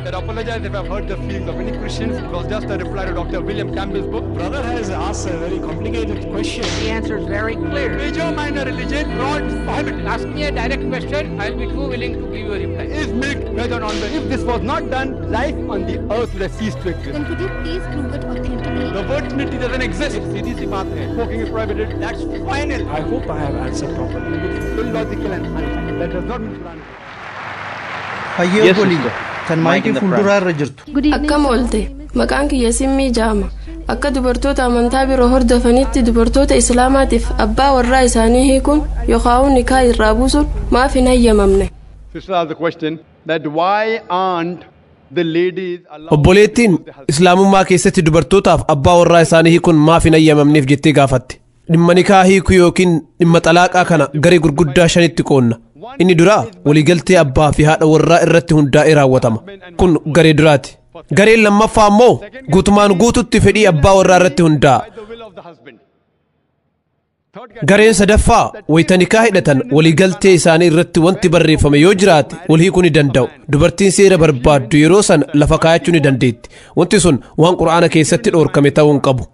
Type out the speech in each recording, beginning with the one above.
That I apologize if I've hurt the feelings of any Christians. It was just a reply to Dr. William Campbell's book. Brother has asked a very complicated question. The answer is very clear. Major minor religion not prohibited. Ask me a direct question, I'll be too willing to give you a reply. Is milk veg or non-veg? If this was not done, life on the earth would have ceased to exist. Then could you please prove it authentically? The word Trinity doesn't exist. सीधी सी बात है. Smoking is prohibited. That's final. I hope I have answered properly. It's illogical and unfair. That does not mean Quran. Hayyee Yes, obbolii sister. Kan Mic maayikii in the front. fuulduraa irra jirtu. Good evening. Akkam oolte, maqaan kiyya Simmii Jaama. Akka dubartoota amantaa biroo hordofanitti dubartoota Islaamaatiif abbaa warraa isaanii hiikuun yookaan nikaa irraa buusuun maaf hin hayyamamne? Sister asked the question that why aren't the ladies allowed Obboleettiin Islaamummaa keessatti dubartootaaf abbaa warraa isaanii hiikuun maaf hin hayyamamneef jettee gaafatte. Dhimma nikaa hiikuu yookiin dhimma xalaaqaa kana garee gurguddaa shanitti qoonna. Inni duraa waliigaltee abbaa fi haadha warraa irratti hundaa'ee raawwatama. Kun garee duraati. Gareen lammaffaa immoo guutumaan guututti fedhii abbaa warraa irratti hundaa'a. by the will of the husband? Gareen sadaffaa wayita nikaa hidhatan waliigaltee isaanii irratti wanti barreeffame yoo jiraate wal hiikuu ni danda'u. Dubartiin seera barbaaddu yeroo san lafa kaayachuu ni dandeetti. Wanti sun waan Qura'aana keessatti dhoorkame ta'uu hin qabu.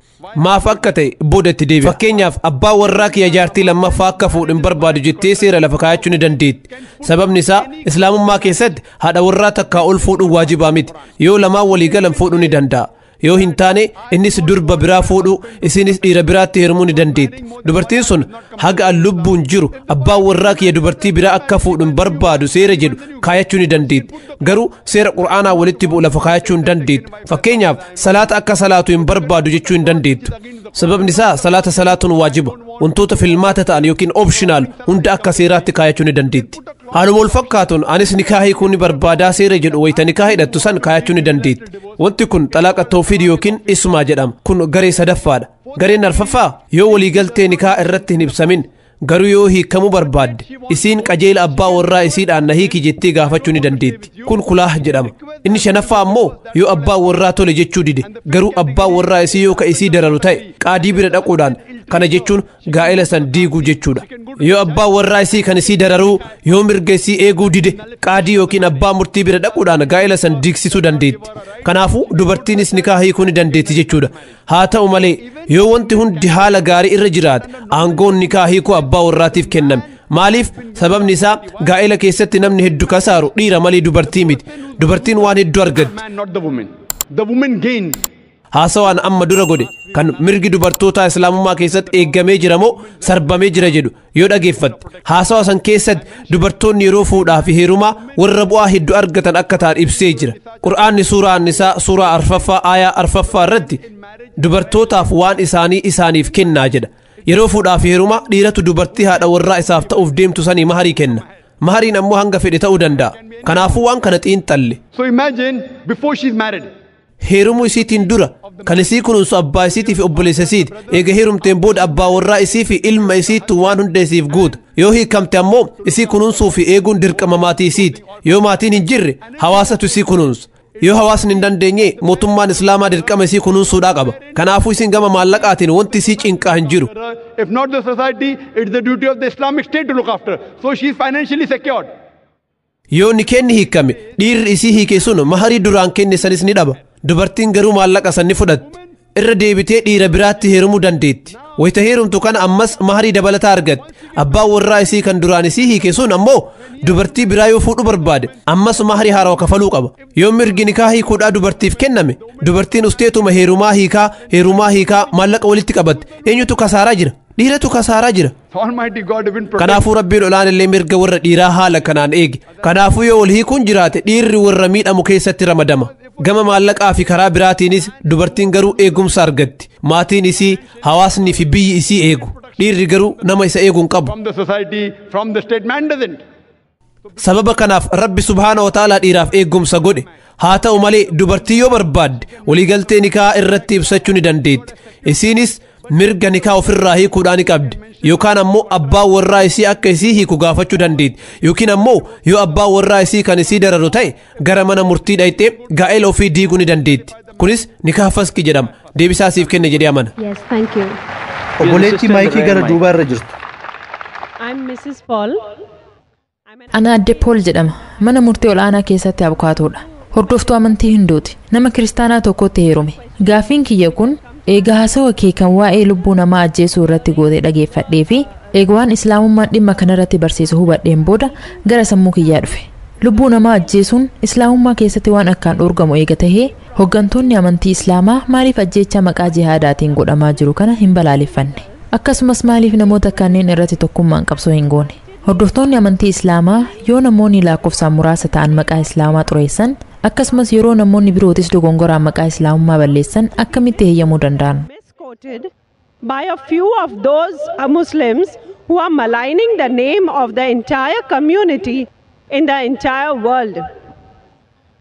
Maaf akka ta'e booda itti deebi'a. Fakkeenyaaf, abbaa warraa kiyya jaartii lammaffaa akka fuudhu hin barbaadu jettee seera lafa kaayachuu ni dandeetti. Sababni isaa Islaamummaa keessatti haadha warraa takkaa ol fuudhuun waajibaa miti. Yoo lamaan walii galan fuudhuu ni danda'a. Yoo hin taane, innis durba biraa fuudhuu, isinis dhiira biraatti heerumuu ni dandeetti. Dubartiin sun haga an lubbuun jiru abbaan warraa kiyya dubartii biraa akka fuudhu hin barbaadu seera jedhu kaayachuu ni dandeetti. Garuu seera Qur'aanaa walitti bu'u lafa kaayachuu hin dandeettu. Fakkeenyaaf, salaata akka salaatu hin barbaadu jechuu hin dandeettu. Sababni isaa salaata salaatuun waajiba. Wantoota filmaata ta'an yookiin optional hunda akka seeraatti kaayachuu ni dandeetti. Haaluma wal fakkaatuun anis nikaa hiikuu ni barbaadaa seera jedhu wayita nikaa hidhattu san kaayachuu ni dandeetti. Wanti kun xalaaqa tawfiid yookiin ismaa jedhama. Kun garee sadaffaadha. Gareen arfaffaa yoo waliigaltee nikaa irratti hin ibsamin, garuu yoo hiikamuu barbaadde, isiin qajeela abbaa warraa isiidhaan na hiiki jettee gaafachuu ni dandeetti. Kun kulaah jedhama. Inni shanaffaa ammoo yoo abbaa warraa tole jechuu dide, garuu abbaa warraa isii yoo ka isii dararu ta'e, qaadii bira dhaquudhaan, kana jechuun gaa'ela san diiguu jechuudha. Yoo abbaa warraa isii kan isii dararuu yoo mirga isii eeguu dide, qaadii yookiin abbaa murtii bira dhaquudhaan gaa'ela san diigsisuu dandeetti. Kanaafuu dubartiinis nikaa hiikuu ni dandeetti jechuudha. Haa ta'u malee, yoo wanti hundi haala gaarii irra jiraate, aangoon nikaa hiikuu abbaa warraatiif kenname. Maaliif? Sababni isaa gaa'ela keessatti namni hedduu kasaaru dhiira malee dubartii miti. Dubartiin waan hedduu argatti. Man, not the woman. The woman gains. Haasawaan amma dura godhe kan mirgi dubartootaa Islaamummaa keessatti eeggamee jira moo sarbamee jira jedhu yoo dhageeffatte, haasawa san keessatti dubartoonni yeroo fuudhaa fi heerumaa warra bu'aa hedduu argatan akka ta'an ibsee jira. Qur'aanni suuraa Annisaa suuraa arfaffaa aayaa arfaffaa irratti dubartootaaf waan isaanii isaaniif kennaa jedha. Yeroo fuudhaa fi heerumaa dhiiratu dubartii haadha warraa isaaf ta'uuf deemtu sanii maharii kenna. Mahariin ammoo hanga fedhe ta'uu danda'a. Kanaafuu waan kana xiinxalle. So imagine before she's married. Heerumuu isiitiin dura kan isii kunuunsu abbaa isiitii fi obboleessa isiiti. Eega heerumteen booda abbaa warraa isii fi ilma isiittu waan hunda isiif guuta. Yoo hiikamte ammoo isii kunuunsuu fi eeguun dirqama maatii isiiti. Yoo maatiin hin jirre, hawaasatu isii kunuunsa. Yoo hawaasni hin dandeenye, mootummaan Islaamaa dirqama isii kunuunsuudhaa qaba. Kanaafuu isin gama maallaqaatiin wanti isii cinqaa hin jiru. If not the society, it's the duty of the Islamic State to look after. So she's financially secured. Yoo nikeenni hiikame, dhiirri isii hiike sun maharii duraan kenne sanis ni dhaba. Dubartiin garuu maallaqa san ni fudhatti. Irra deebitee dhiira biraatti heerumuu dandeetti. Wayita heerumtu kana ammas maharii dabalataa argatti. Abbaan warraa isii kan duraan isii hiike sun ammoo dubartii biraa yoo fuudhuu barbaade, ammas maharii haarawaa kafaluu qaba. Yoo mirgi nikaa hiikuudhaa dubartiif kenname, dubartiin usteetuma heerumaa hiikaa, heerumaa hiikaa maallaqa walitti qabatte. Eenyutu kasaaraa jira? Dhiiratu kasaaraa jira. So Almighty God even protects Kanaafuu Rabbiin olaan illee mirga warra dhiiraa haala kanaan eege. Kanaafuu yoo wal hiikuun jiraate, dhiirri warra miidhamu keessatti ramadama. Gama maallaqaa fi karaa biraatiinis dubartiin garuu eegumsa argatti. Maatiin isii, hawaasni fi biyyi isii eegu. Dhiirri garuu nama isa eeguu hin qabu. From the society, from the state. Man doesn't. Sababa kanaaf Rabbi subhaana wa ta'aalaa dhiiraaf eegumsa godhe. Haa ta'u malee, dubartii yoo barbaadde waliigaltee nikaa irratti ibsachuu ni dandeetti. Isiinis mirga nikaa ofirraa hiikuudhaa ni qabdi. Yookaan ammoo abbaa warraa isii akka isii hiiku gaafachuu dandeetti. Yookiin ammoo yoo abbaa warraa isii kan isii dararu ta'e, gara mana murtii dhayxee gaa'ela ofii diiguu ni dandeetti. Kunis nikaa faski jedhama. Deebisaa siif kenne jedhee amana. Yes, thank you. Obboleettii maayikii gara duubaa irra jirtu. I'm Mrs. Paul. Ana Adde Pool jedhama. Mana murtii ol'aanaa keessatti abukaatoodha. Hordoftuu amantii Hinduuti. Nama kiristaanaa tokkotti heerume. Gaaffiin kiyya kun eega haasawa kee kan waa'ee lubbuu namaa ajjeesuu irratti goote dhageeffadhee fi eega waan islaamummaan dhimma kanarratti barsiisu hubadheen booda gara sammuu kiyyaa dhufe. Lubbuu namaa ajjeesuun islaamummaa keessatti waan akkaan dhoorgamu eega tahee hooggantoonni amantii islaamaa maaliif ajjeechaa maqaa jihaadaatiin godhamaa jiru kana hin balaaleffanne? Akkasumas maaliif namoota kanneen irratti tokkummaan qabsoo hin goone? Hordoftoonni amantii islaamaa yoo namoonni lakkoofsaan muraasa ta'an maqaa islaamaa xureessan akkasumas yeroo namoonni birootis dogongoraan maqaa islaamummaa balleessan akkamitti heeyyamuu danda'an? Misquoted by a few of those Muslims who are maligning the name of the entire community in the entire world.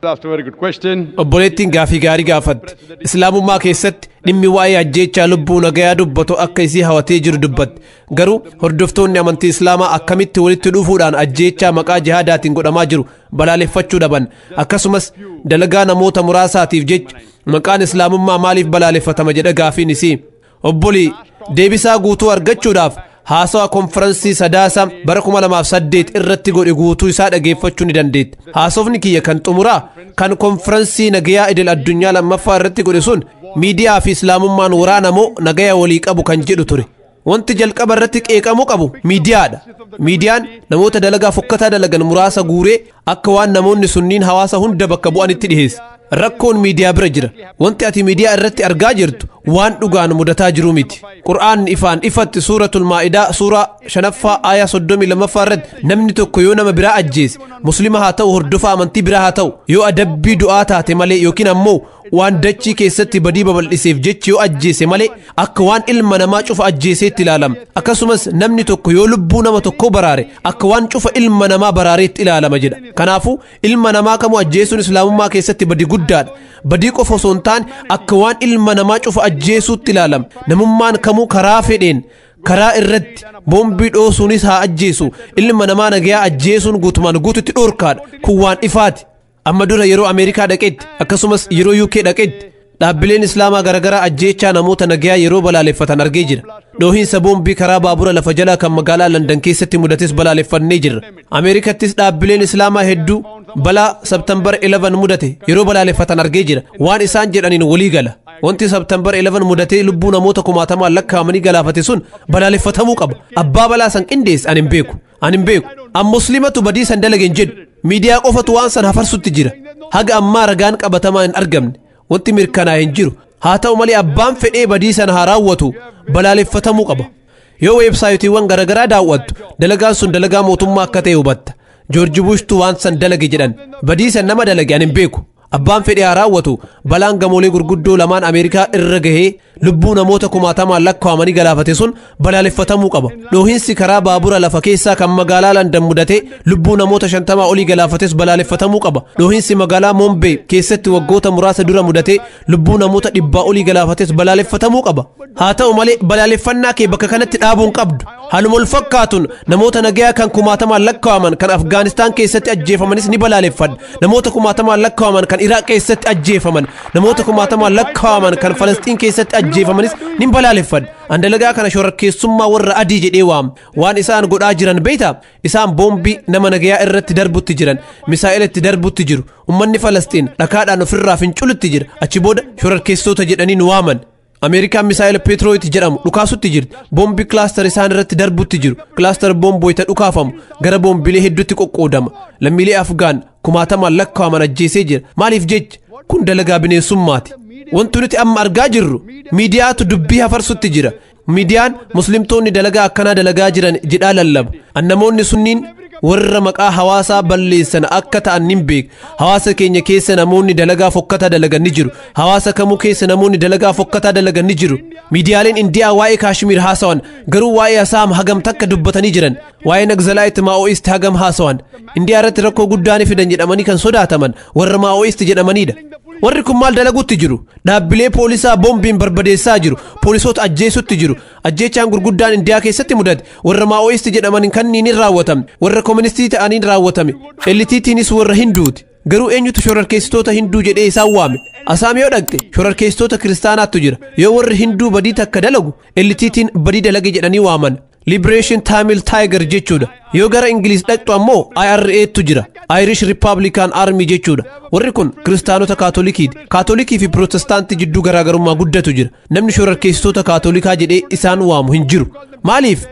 Asked a very good question. Obboleettiin gaafii gaarii gaafatte. Islaamummaa keessatti dhimmi waa'ee ajjeechaa lubbuu nagayaa dubbatu akka isii hawatee jiru dubbatte. Garuu hordoftoonni amantii Islaamaa akkamitti walitti dhufuudhaan ajjeechaa maqaa jihaadaatiin godhamaa jiru balaaleffachuu dhaban. Akkasumas dalagaa namoota muraasaatiif jecha maqaan Islaamummaa maaliif balaaleffatama jedha gaafiin isii. Obbolii, deebisaa guutuu argachuudhaaf haasawa konferansii Sadaasa bara 2008 irratti godhe guutuu isaa dhageeffachuu ni dandeetta. Haasofni kiyya kan xumuraa kan konferansii nagayaa idil addunyaa lammaffaa irratti godhe sun miidiyaa fi islaamummaan waraana moo nagaya walii qabu kan jedhu ture. Wanti jalqaba irratti qeeqamuu qabu miidiyaadha. Miidiyaan namoota dalagaa fokkataa dalagan muraasa guuree akka waan namoonni sunniin hawaasa hunda bakka bu'anitti dhiheessa. Rakkoon miidiyaa bira jira. Wanti ati miidiyaa irratti argaa jirtu waan dhugaan mudataa jiru miti. Qur'aanni ifaan ifatti Suuratul Maa'idaa suuraa 5ffaa aayaa 32ffaa irratti namni tokko yoo nama biraa ajjeese, muslima haa ta'u hordofaa amantii biraa haa ta'u, yoo adabbii du'aa taate malee yookiin ammoo waan dachii keessatti badii babal'iseef jechi yoo ajjeese malee akka waan ilma namaa cufa ajjeeseetti ilaalama. Akkasumas namni tokko yoo lubbuu nama tokko baraare akka waan cufa ilma namaa baraareetti ilaalama jedha. Kanaafuu ilma namaa kamuu ajjeesuun islaamummaa keessatti badii guddaadha. Badii qofa osoo hin taane akka waan ilma namaa cufa ajjeesuutti ilaalama. Namummaan kamuu karaa fedheen karaa irratti boombii dhoosuunis haa ajjeesu, ilma namaa nagayaa ajjeesuun guutumaan guututti dhoorkaadha. Kun waan ifaati. Amma dura yeroo Ameerikaa dhaqetti akkasumas yeroo UK dhaqetti dhaabbileen Islaamaa garaagaraa ajjeechaa namoota nagayaa yeroo balaaleffatan argee jira. Dhoohinsa boombii karaa baabura lafa jalaa kan magaalaa Landan keessatti mudates balaaleffannee jirra. Ameerikattis dhaabbileen Islaamaa hedduu balaa September 11 mudate yeroo balaaleffatan argee jira. Waan isaan jedhaniin walii gala. Wanti September 11 mudatee lubbuu namoota kumaatamaan lakkaa'amanii galaafate sun balaaleffatamuu qaba. Abbaa balaa san qindeesse ani hin beeku. Ani hin beeku. An muslimatu badii san dalage hin jedhu. Miidiyaa qofatu waan san hafarsutti jira. Haga ammaa ragaan qabatamaa hin argamne. Wanti mirkanaa'e hin jiru. Haa ta'u malee abbaan fedhee badii sana haa raawwatu balaaleffatamuu qaba. Yoo weebsaayitiiwwan garaagaraa daawwattu dalagaan sun dalagaa mootummaa akka ta'e hubatta. Joorji Bushtu waan san dalage jedhan. Badii san nama dalage ani hin beeku. Abbaan fedhee haa raawwatu balaan gamoolee gurguddoo lamaan Ameerikaa irra gahee lubbuu namoota kumaatamaan lakkaa'amanii galaafate sun balaaleffatamuu qaba. Dhoohinsi karaa baabura lafa keessaa kan magaalaa Landan mudate lubbuu namoota 50 olii galaafates balaaleffatamuu qaba. Dhoohinsi magaalaa Moombee keessatti waggoota muraasa dura mudate lubbuu namoota 100 olii galaafates balaaleffatamuu qaba. Haa ta'u malee balaaleffannaa kee bakka kanatti dhaabuun qabdu. Haaluma wal fakkaatuun namoota nagayaa kan kumaatamaan lakkaa'aman kan Afgaanistaan keessatti ajjeefamanis ni balaaleffadha. Namoota kumaatamaan lakkaa'aman kan Iraaq keessatti ajjeefaman, namoota kumaatamaan lakkaa'aman kan Falastiin keessatti ajjeefamanis ni balaaleffadha. An dalagaa kana shororkeessummaa warra adii jedhee waama. Waan isaan godhaa jiran beektaa? Isaan boombii nama nagayaa irratti darbutti jiran, misaa'ila itti darbutti jiru. Uummanni Falastiin dhakaadhaan ofirraa finculutti jira. Achi booda shororkeessitoota jedhanii nu waaman. Ameerikaan misaa'ila Peetirooyit jedhamu dhukaasutti jirti. Boombii kilaaster isaan irratti darbutti jiru. Kilaaster boombii wayita dhukaafamu gara boombilee hedduutti qoqqoodama. Lammiilee Afgaan kumaatamaan lakkaa'aman ajjeesee jira. Maaliif jecha? Kun dalagaa bineensummaati. Wanti nuti amma argaa jirru miidiyaatu dubbii hafarsutti jira. Miidiyaan muslimtoonni dalagaa akkanaa dalagaa jiran jedhaa lallaba. Namoonni sunniin warra maqaa hawaasaa balleessan akka ta'an nin beeka. Hawaasa keenya keessa namoonni dalagaa fokkataa dalagan ni jiru. Hawaasa kamuu keessa namoonni dalagaa fokkataa dalagan ni jiru. Miidiyaaleen Indiyaa waa'ee Kaashmir haasawan, garuu waa'ee Asaam hagam takka dubbatanii jiran. Waa'ee Nagzalaayit Maa'o'ist hagam haasawan. Indiyaa irratti rakkoo guddaa ni fidan jedhamanii kan sodaataman warra Maa'o'ist jedhamanidha. Warri kun maal dalaguutti jiru? Dhaabbilee poolisaa boombiin barbadeessaa jiru. Poolisoota ajjeesutti jiru. Ajjeechaan gurguddaan Indiyaa keessatti mudate warra Maa'o'ist jedhaman kanniin hin raawwatamne, warra kooministii ta'aniin raawwatame. LTTnis warra Hinduuti. Garuu eenyutu shororkeessitoota Hinduu jedhee isaan waame? Asaam yoo dhaqxe shororkeessitoota kiristaanaattu jira. Yoo warri Hinduu badii takka dalagu LTT'n badii dalage jedhanii waaman. Liberation Tamil Tiger jechuudha. Yoo gara Ingiliz dhaqxu ammoo IRA tu jira, Irish Republican Army jechuudha. Warri kun kiristaanota Kaatolikiiti. Kaatolikii fi Pirootestaantii jidduu garaagarummaa guddatu jira. Namni shororkeessitoota Kaatolikaa jedhee isaan waamu hin jiru. Maaliif?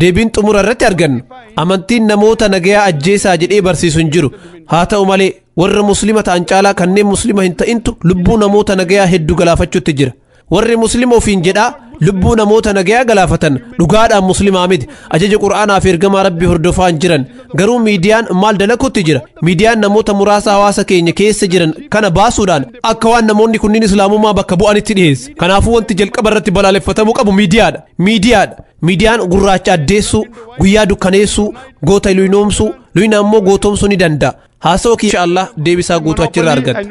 Deebiin xumura irratti argannu, amantiin namoota nagayaa ajjeesaa jedhee barsiisu hin jiru. Haa ta'u malee, warra Muslima ta'an caalaa kanneen Muslima hin ta'intu lubbuu namoota nagayaa hedduu galaafachuutti jira. Warri Muslima ofiin jedhaa lubbuu namoota nagayaa galaafatan dhugaadhaan Muslimaa miti. Ajaja Qur'aanaa fi ergamaa Rabbii hordofaa hin jiran. Garuu miidiyaan maal dalaguutti jira? Miidiyaan namoota muraasa hawaasa keenya keessa jiran kana baasuudhaan akka waan namoonni kunniin Islaamummaa bakka bu'anitti dhiyeesse. Kanaafuu wanti jalqaba irratti balaaleffatamuu qabu miidiyaadha. Miidiyaadha. Miidiyaan gurraacha addeessuu, guyyaa dukkaneessuu, goota luynoomsuu, luyna ammoo gootoomsuu ni danda'a. Haasawa kiyya, insha Allah, deebisaa guutuu achirraa argatta.